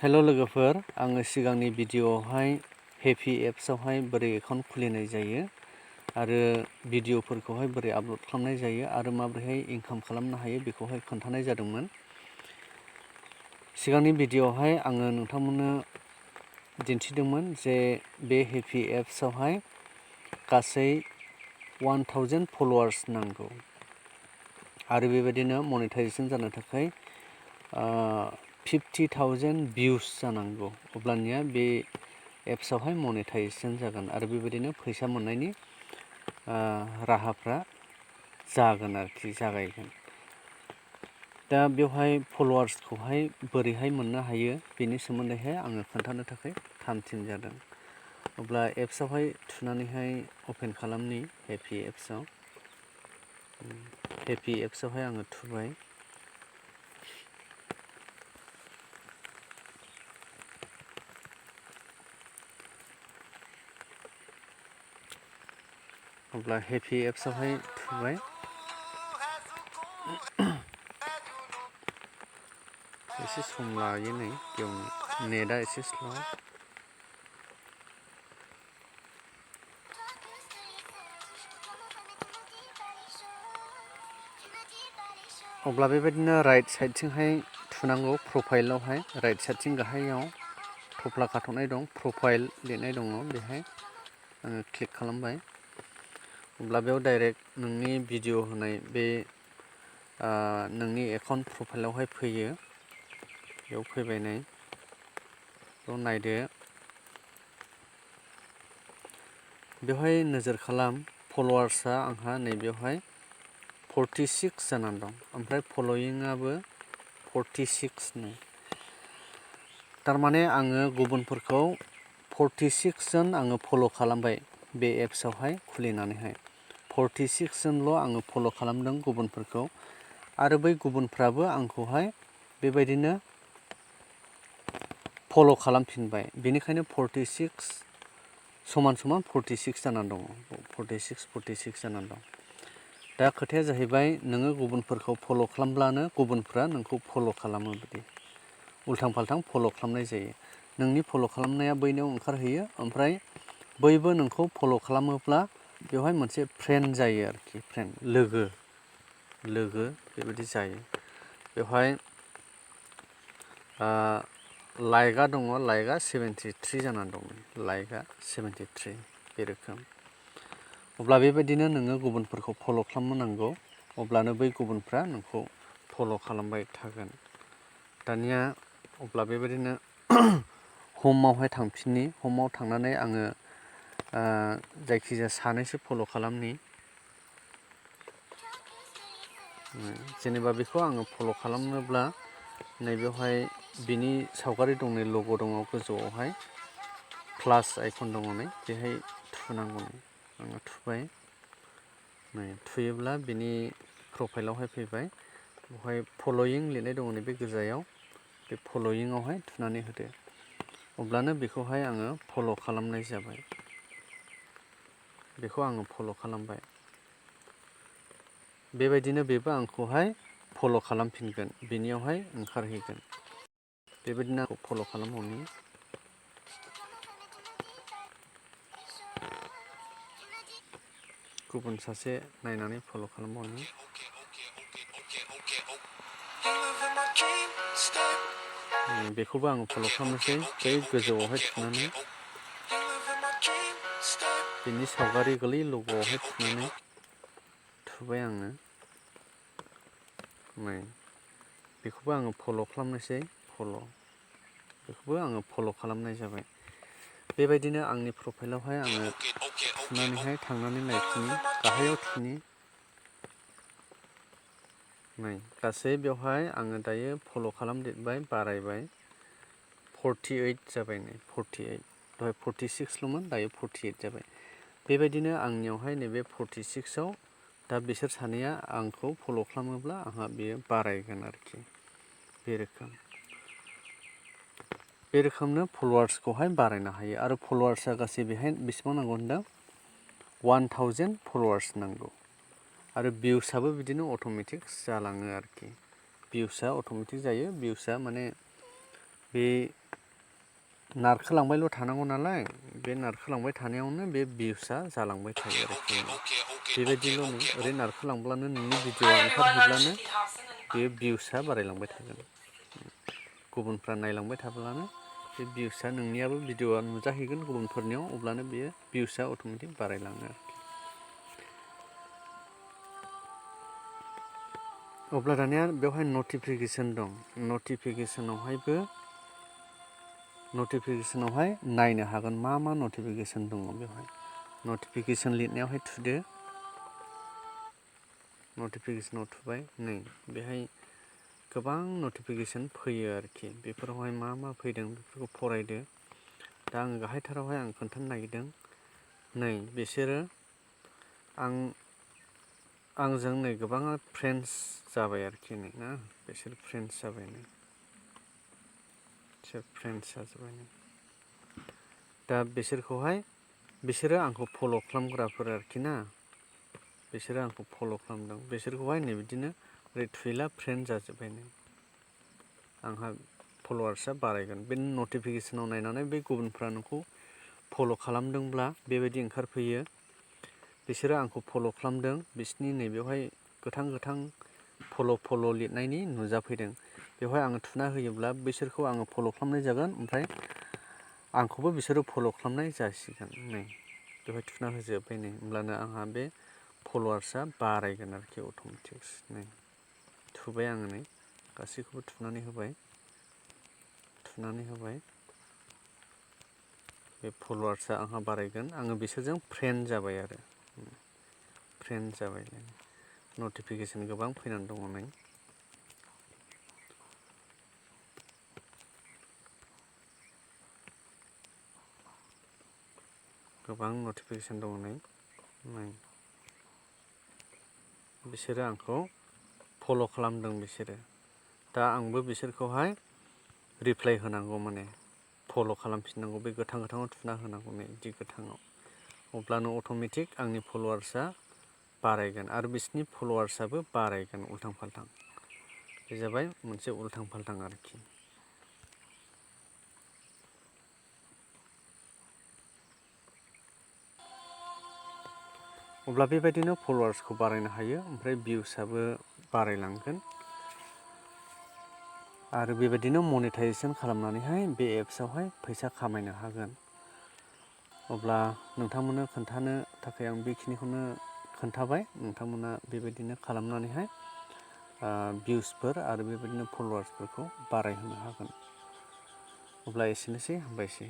Hello लोगोफोर, आङो सिगांनि भिडिअआवहाय हेपि एप्सआवहाय बोरै एकाउन्ट खुलिनाय जायो आरो भिडिअफोरखौहाय बोरै आपल'ड खालामनाय जायो आरो माबोरैहाय इनकाम खालामनो हायो बेखौहाय खोन्थानाय जादोंमोन। सिगांनि भिडिअआवहाय आङो नोंथांमोननो दिन्थिदोंमोन जे बे हेपि एप्सआवहाय गासै 1000 फलोवार्स नांगौ आरो बेबायदिनो मनेटाइजेशन जानो थाखाय 50,000 भिउस जानांगौ, अब्लानिया बे एप्सआवहाय मनेटाइजेशन जागोन आरो बेबायदिनो फैसा मोननायनि राहाफ्रा जागोन आरोखि, जागायगोन। दा बेवहाय फलोवार्सखौहाय बोरैहाय मोननो हायो बेनि सोमोन्दैहाय आङो खोन्थानो थाखाय थाम-थिम जादों। अब्ला एप्सआवहाय थुनानैहाय अपेन खालामनि हेपि एप्सआव। हेपि एप्सआवहाय आङो थुबाय। अब्ला हेपि एप्सआवहाय थुबाय। एसे सम लायो नै बेयावनो, नेटआ एसे स्ल'। अब्ला बेबायदिनो राइट साइडथिंहाय थुनांगौ, प्रफाइलावहाय राइट साइडथिं गाहायाव थफ्ला खाथ'नाय दं, प्रफाइल लिरनाय दङ, बेहाय आङो क्लिक खालामबाय। अब्ला बेयाव डाइरेक्ट नोंनि भिडिअ होनाय बे नोंनि एकाउन्ट प्रफाइलावहाय फैयो। बेयाव फैबाय नै, बेयाव नायदो। बेवहाय नोजोर खालाम, फलोवार्सआ आंहा नैबेयावहाय 46 जानानै दं, ओमफ्राय फल'यिंआबो 46 नो। थारमाने आङो गुबुनफोरखौ 46 जन आङो फल' खालामबाय बे एप्सआवहाय खुलिनानैहाय। 46 जनल' आङो फल' खालामदों गुबुनफोरखौ, आरो बै गुबुनफ्राबो आंखौहाय बेबायदिनो फल' खालामफिनबाय। बेनिखायनो 46 समान 46 जानानै दङ, 46 जानानै दं। दा खोथाया जाहैबाय, नोङो गुबुनफोरखौ फल' खालामब्लानो गुबुनफ्रा नोंखौ फल' खालामो। बिदि उल्थां-फाल्थां फल' खालामनाय जायो। नोंनि फल' खालामनाया बैनियाव ओंखारहैयो, ओमफ्राय बैबो नोंखौ फल' खालामोब्ला बेवहाय मोनसे फ्रेन्ड जायो आरोखि, फ्रेन्ड, लोगो बेबायदि जायो। बेवहाय लाइकआ दङ, लाइकआ 73 जानानै दं, लाइकआ 73 बे रोखोम। अब्ला बेबायदिनो नोङो गुबुनफोरखौ फल' खालामनांगौ, अब्लानो बै गुबुनफ्रा नोंखौ फल' खालामबाय थागोन। दानिया अब्ला बेबायदिनो हमावहाय थांफिननि, हमाव थांनानै आङो जायखिजाया सानैसो फल' खालामनि। जेनेबा बेखौ आङो फल' खालामनोब्ला नैबेवहाय बिनि सावगारि दं, नै लग' दङ गोजौआवहाय, प्लास आइकन दङ नै, बेहाय थुनांगौ। आङो थुबाय। नै थुयोब्ला बिनि प्रफाइलावहाय फैबाय। बेवहाय फल'यिं लिरनाय दङ नैबे गोजायाव, बे फल'यिंआवहाय थुनानै होदो। अब्लानो बेखौहाय आङो फल' खालामनाय जाबाय। बेखौ आङो फल' खालामबाय। बेबायदिनो बेबो आंखौहाय फल' खालामफिनगोन, बेनियावहाय ओंखारहैगोन। बेबायदिनो आंखौ फल' खालामबावनि। गुबुन सासे नायनानै फल' खालामबावनि। बेखौबो आङो फल' खालामनोसै, बै गोजौआवहाय थुनानै बिनि सावगारि गोलै लग'आवहाय थुनानै थुबाय आङो। नै बेखौबो आङो फल' खालामनोसै, बेखौबो आङो फल' खालामनाय जाबाय। बेबायदिनो आंनि प्रफाइलावहाय आङो थुनानैहाय थांनानै नायफिनि, गाहायाव थुनि। नै गासै बेवहाय आङो दायो फल' खालामदेरबाय, बारायबाय, 48 जाबाय। नै 48, दहाय 46ल'मोन, दायो 48 जाबाय। बेबायदिनो आंनियावहाय नैबे 46आव दा बिसोर सानैया आंखौ फल' खालामोब्ला आंहा बेयो बारायगोन आरोखि, बे रोखोम। बे रोखोमनो फलोवार्सखौहाय बारायनो हायो। आरो फलोवार्सआ गासै बेहाय बेसेबां नांगौ होनदों? 1000 फलोवार्स नांगौ। आरो भिउसआबो बिदिनो अट'मेटिक जालाङो आरोखि। भिउसआ अट'मेटिक जायो। भिउसआ माने बे नारखोलांबायल' थानांगौ नालाय बे नारखोलांबाय थानायावनो बे भिउसआ जालांबाय थायो आरोखि बेबायदिल' नङा ओरै नारखोलांब्लानो नोंनि भिडिअ'आ ओंखारहैब्लानो बे भिउसआ बारायलांबाय थागोन गुबुनफ्रा नायलांबाय थाब्लानो बे भिउसआ नोंनियाबो भिडिअ'आ नुजाहैगोन गुबुनफोरनियाव अब्लानो बेयो भिउसआ अट'मेटिक बारायलाङो आरोखि अब्ला दानिया बेवहाय नटिफिकेसन दं नटिफिकेसनावहाय नायनो हागोन मा नटिफिकेसन दङ बेवहाय नटिफिकेसन लिरनायावहाय थुदो नटिफिकेसनाव थुबाय नै बेहाय गोबां नटिफिकेसन फैयो आरोखि बेफोरावहाय मा फैदों बेफोरखौ फरायदो दा आं गाहायथारावहाय आं खोन्थानो नागिरदों नै बिसोरो आंजों नै गोबाङा फ्रेन्ड्स जाबाय आरोखि नै ना बिसोर फ्रेन्ड्स जाबाय नै फ्रेन्ड्स जाजोब्बाय नै दा बिसोरो आंखौ फल' खालामग्राफोर आरोखि ना बिसोरो आंखौ फल' खालामदों बिसोरखौहाय नै बिदिनो ओरै थुइला फ्रेन्ड जाजोब्बाय नै आंहा फल'वार्सआ बारायगोन बे नटिफिकेसनाव नायनानै बे गुबुनफ्रा नोंखौ फल' खालामदोंब्ला बेबायदि ओंखारफैयो बिसोरो आंखौ फल' खालामदों बिसिनि नैबेवहाय गोथां फल' लिरनायनि नुजाफैदों बेवहाय आङो थुना होयोब्ला बिसोरखौ आङो फल' खालामनाय जागोन ओमफ्राय आंखौबो बिसोरो फल' खालामनाय जासिगोन नै बेवहाय थुना होजोब्बाय नै होमब्लानो आंहा बे फल'वार्सआ बारायगोन आरोखि अट'मेटिक्स नै थुबाय आङो नै गासैखौबो थुनानै होबाय बे फल'वार्सआ आंहा बारायगोन आङो बिसोरजों फ्रेन्ड जाबाय आरो फ्रेन्ड जाबाय नटिफिकेसन गोबां फैनानै दङ नै गोबां नटिफिकेसन दङ नै बिसोरो आंखौ फल' खालामदों बिसोरो दा आंबो बिसोरखौहाय रिप्लाइ होनांगौ माने फल' खालामफिननांगौ बे गोथाङाव थुना होनांगौ नै बिदि गोथाङाव अब्लानो अट'मेटिक आंनि फल'वार्सआ बारायगोन आरो बिसोरनि फल'वार्सआबो बारायगोन उल्थां फाल्थां बे जाबाय मोनसे उल्थां फाल्थां आरोखि अब्ला बेबायदिनो फल'वार्सखौ बारायनो हायो ओमफ्राय भिउसआबो बारायलांगोन आरो बेबायदिनो मनेटाइजेसन खालामनानैहाय बे एप्सआवहाय फैसा खामायनो हागोन अब्ला नोंथांमोननो खोन्थानो थाखाय आं बेखिनिखौनो खोन्थाबाय नोंथांमोना बेबायदिनो खालामनानैहाय भिउसफोर आरो बेबायदिनो फल'वार्सफोरखौ बारायहोनो हागोन अब्ला एसेनोसै हामबायसै